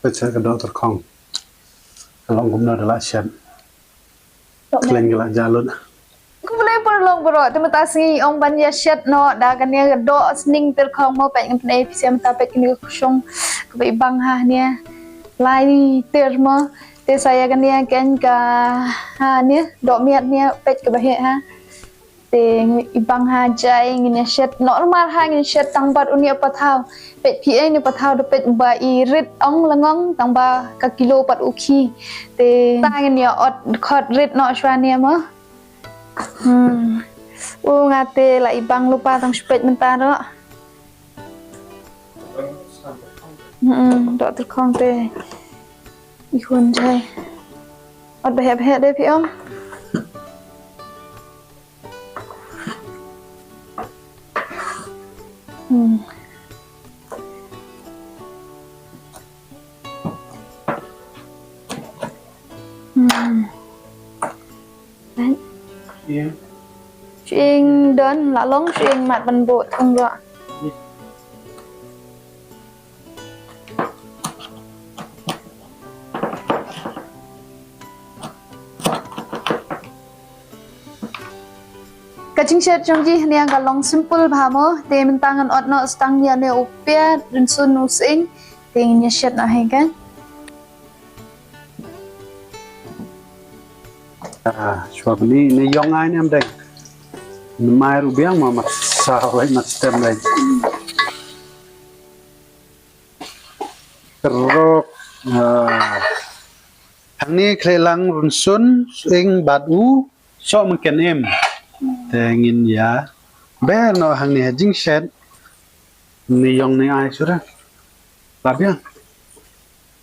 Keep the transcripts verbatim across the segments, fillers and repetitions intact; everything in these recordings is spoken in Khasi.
Peit sha ka doh tyrkhong. Ka long kumno da la shet. Khlem ka la jah lut. Khublei paralok baroh, te mynta sngi ong ban ïa shet noh da kane ka doh sning tyrkhong mo, peit ngan pyni phi sha mynta, peit kane ka kosong kaba i bang ha ne. Lai ter mo. Te sa ïa kane ka, ha ne, doh miat ne, peit kaba heh ha. Te i bang ha jai ngin ïa shet normal ha, ngin shet tang bad une u pathaw. Peit phi, eh, une u pathaw da peit ba i rit ong lengong tang ba ka kilo pat u khih. Te ta ngin ïa ot khot rit noh shwa ne mo. Hmm. U nga te la i bang lypa tang shu peit mynta noh. Hmm, doh tyrkhong te i hun jai. Ot ba heh ba heh de phi ong. Hmm. Hmm. Right. Ïa. Shu ing don la long, shu ing mat ban buh thung ruh. Ka jingshet jong ngi hangne ka long simple bha mo, te mynta ngan ot noh tang ïa ne u piat, rynsun, u sying, te ngin ïa shet noh hi ka. Ah, shuwa bni ne ïong ai ne am deng. Mai ruh biang ma mat sa wai mat stem lai. Teruk. Ah. Hangne khlei lang rynsun, sying bad u soh mangken im. Te ngin ïa ber noh hangne ha jingshet. Ni ïong ni ai sura. Lap ïa.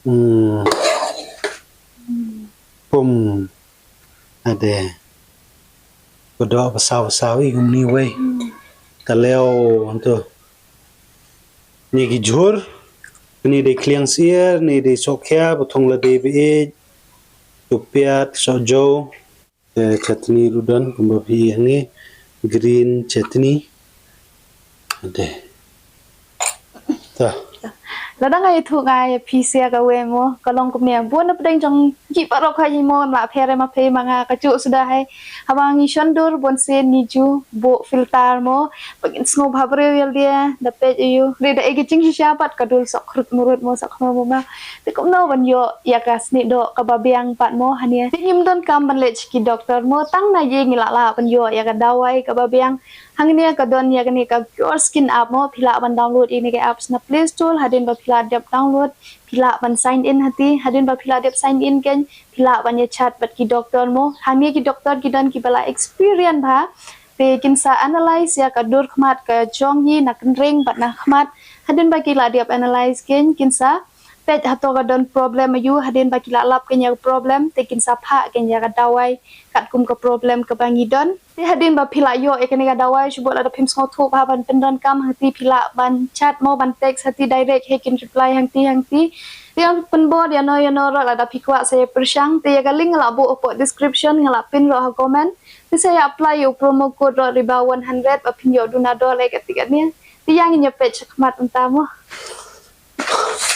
Hmm. Pum. Ade. Ka doh ba saw ba saw i kumne wei. Ka leo anto. Ni ki jhur. Ni dei khliang syiar, ni dei sohkhia, ba thong la dei ba ej. Ka piat, sohjew. Eh, chutney ruh don, kumba phi ïohi hangne, green chutney. Ade. Ta. Lada nga ïathuh nga ïa phi sha kawei mo, ka long kumne, bun na pdeng jong ngi baroh kawei mo, la pher ma phi ma nga, ka juh suda hi. Haba ngi shon dur, bun sien ngi ju buh filter mo, ba ngin sngewbha briew ïalade, da peit ïa u. Re da ei ka jingshisha pat ka dul sohkhrut mrut mo, sohkhrut mo ma. Te kumno ban ïoh ïa ka snieh doh kaba biang pat mo hangne. Te ngim donkam ban leit sha ki doktor mo, tang na ïing ngi lah lah ban ïoh ïa ka dawai kaba biang. Hangne ka don ïa kane ka Pure Skin app mo, phi lah ban download ïa kane ka apps na Play Store, hadien ba phi la dep download, phi lah ban sign in hati, hadien ba phi la dep sign in kein, phi lah ban ïa chat bad ki doktor mo. Hangne ki doktor ki don kiba la experience bha. Te kin sa analyze ïa ka dur khmat ka jong ngi na kynreng bad na khmat. Hadien ba ki la dep analyze kein, kin sa peit hato ka don problem aïu, hadien ba ki la lap kein ïa ka problem, te kin sa phah kein ïa ka dawai katkum ka problem kaba ngi don. Te hadien ba phi la ïoh ïa kane ka dawai, shu buh lada phim sngewthuh bha ban pyndonkam hangti, phi lah ban chat mo, ban text hangti direct, hi kin reply hangti hangti. Te ïa pynbor ïano ïano ruh lada phi kwah sa ïa pyrshang, te ïa ka link nga la buh hapoh description, nga la pin ruh ha comment. Te sa ïa apply ïa u promo code ruh Riba one hundred ba phin ïoh duna doh leh kati kane. Te ïa ngin ïa peit shakhmat mynta mo.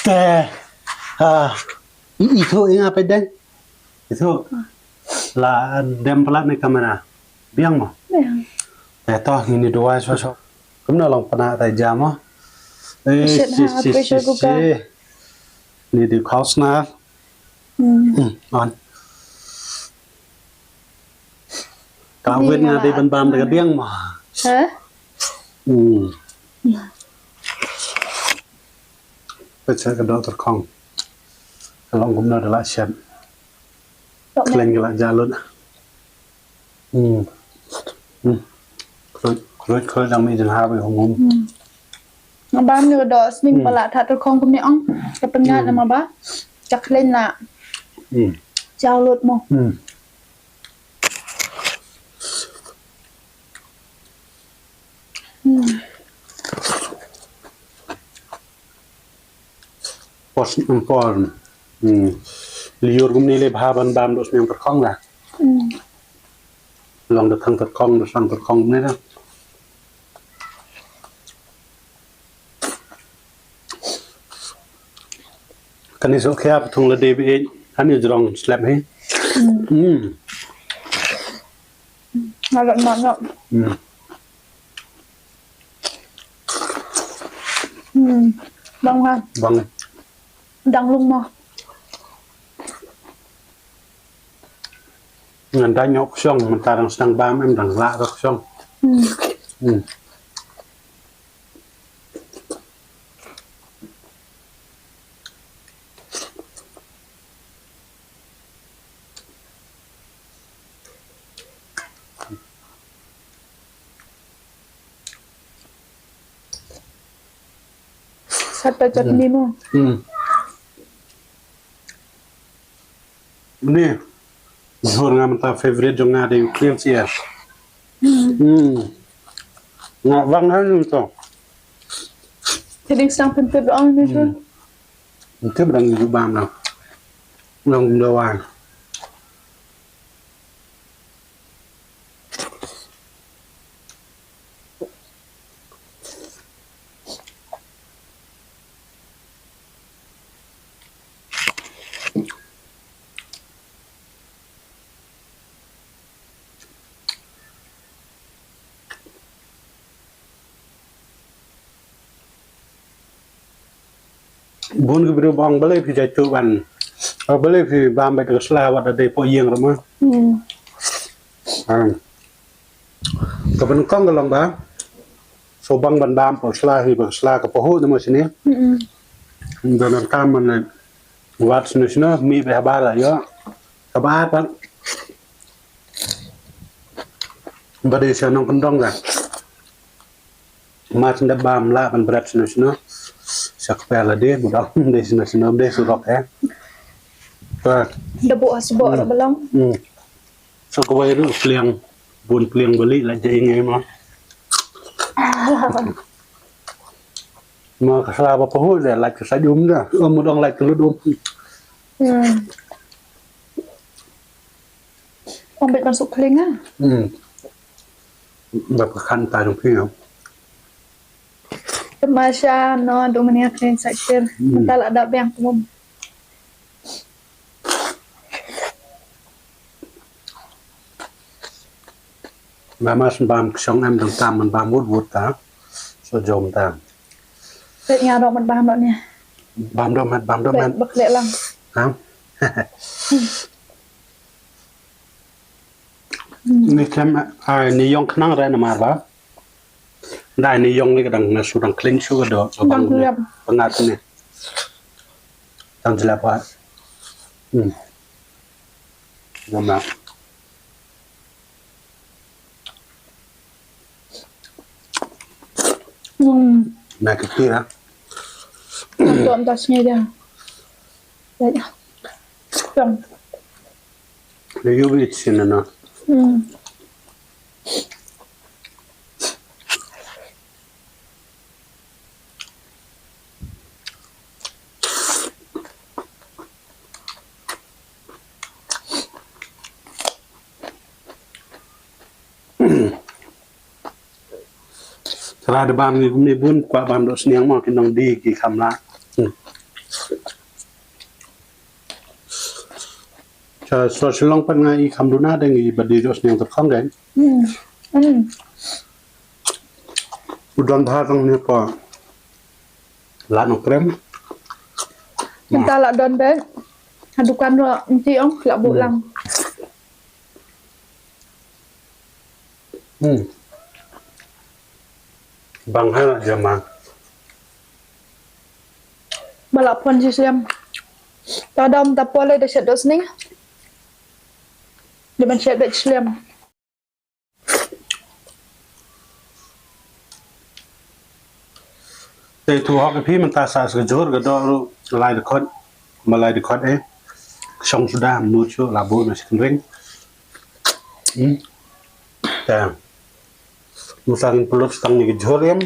Te, ah, i, i thuh i nga peit deng. I thuh. La dem palat ne kamera. Biang mo. Biang. Te to ngin ïa duwai shuwa shuwa. Kumno long pynah te jam mo. Eh, shit, shi, ha, shi, pressure shi, cooker. Shi. Ni di khaw snar. Hmm. Hmm, on. Ka wit nga dei ban bam da ka diang ma. Ha? Hmm. Peit sha ka doh tyrkhong. Ka long kumno da la shet. Khlem ka la jalut. Hmm. Hmm. Khlem, khlem, khlem dang mi jin ha ba hung hum. Hmm. Nga bam ni ka doh sning, hmm, palat tyrkhong kumne ong. Ka pyngat, hmm, na ma ba. Ka khlem la. Hmm. Jalut mo. Hmm. Hmm. Pos, por. Hmm. Liur kumne le bha ban bam doh sning tyrkhong la. Hmm. Long da thang tyrkhong, da thang tyrkhong kumne la. Kane suk khia pathung la dei bi ej. Kane jrong slap hi. Hmm. Ngalot mak ngap. Hmm. Hmm. Bang ha. Bang. Dang lung mo. Ngan da ñiuh ksiong, mynta dang sdang bam em dang lah ka ksiong. Hmm. Hmm. Sat ta chutney mo. Hmm. Ni, jhur nga mynta favorite jong nga dei u khlieh siar. Hmm. Nga wang ha ni to. Te ding sdang pyntip ong ni jhur. Hmm. Pyntip dang ju bam na. Long do wan. Bun ki briew ba ong balei phi jaituh ban, ah, balei phi bam beit ka sla wat da dei poh ïing ruh ma. Hmm. Ah. Kaba nyngkong ka long ba shu bang ban bam poh sla hi ba ka sla ka pahuh na ma sini. Hmm. Don nangta man wat sini sini mih beit habar la ïoh. Kaba ar pat ba dei sha nongkyndong ka. Mas ndep bam lah ban bret sno sno. Sa kper la de, budok de sno sno, de surok eh. Ka. Da buh ha sboh la balong. Hmm. Sa kawei ruh pliang, bun pliang bali la jai ngai ma. Ma ka sla ba pahuh de, la ka sa jum da, um dong la ka lut um. Hmm. Ong beit ban suk khlieh ah. Hmm. Ba ka khan ta jong phi. Te ma sha no du mania khlieh sa ktir. Hmm. Ta la da biang kum. Ba mas bam ksong em dang tam man bam wut wut ta. So jom ta. Peit nga dok man bam dok ni. Bam dok man, bam dok man. Ba khleh lang. Ha? Ni kem ai ni yong khnang re namar ba. Dai ni yong ni ka dang na su dang kling su ka do. Dang lep. Pangat ni. Dang jelap ba. Hmm. Nama. Hmm. Na kiti ya. Dom tas ni dia. Ya. Dom. Ni yu bi sin na. Hmm. Tara da bam ngi kumne bun kwah bam doh sniang mo ki nongdie ki kham lah. Hmm. Sa so Shillong pat nga i kham duna dang i ba die doh sniang tyrkhong dang. Hmm. Hmm. U don bha tang ni ko. La nongkrem. Mynta la don beit. Ha dukan ruh nti ong la buh lang. Hmm. Bang ha la jama. Ba la pon shi slem. Ta dam ta pon le da shet doh sniang. Da ban shet beit slem. Te tu hok phi mynta sa sa jhur ka doh ruh lai dkhot. Ma lai dkhot eh. Shong suda mut shu la bu na shi kynring. Hmm. Te. Mynta ngin pynlut tang ni ka jhur em.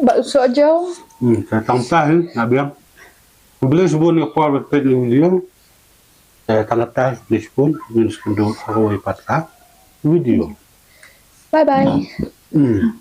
Ba u soh jaw. Hmm, te tang ta hi, na biang. Khublei shibun ïa ka por ba peit ni video. Te tang kata, khublei shibun, ngin sa ïakynduh ha kawei pat ka video. Bye bye. Hmm.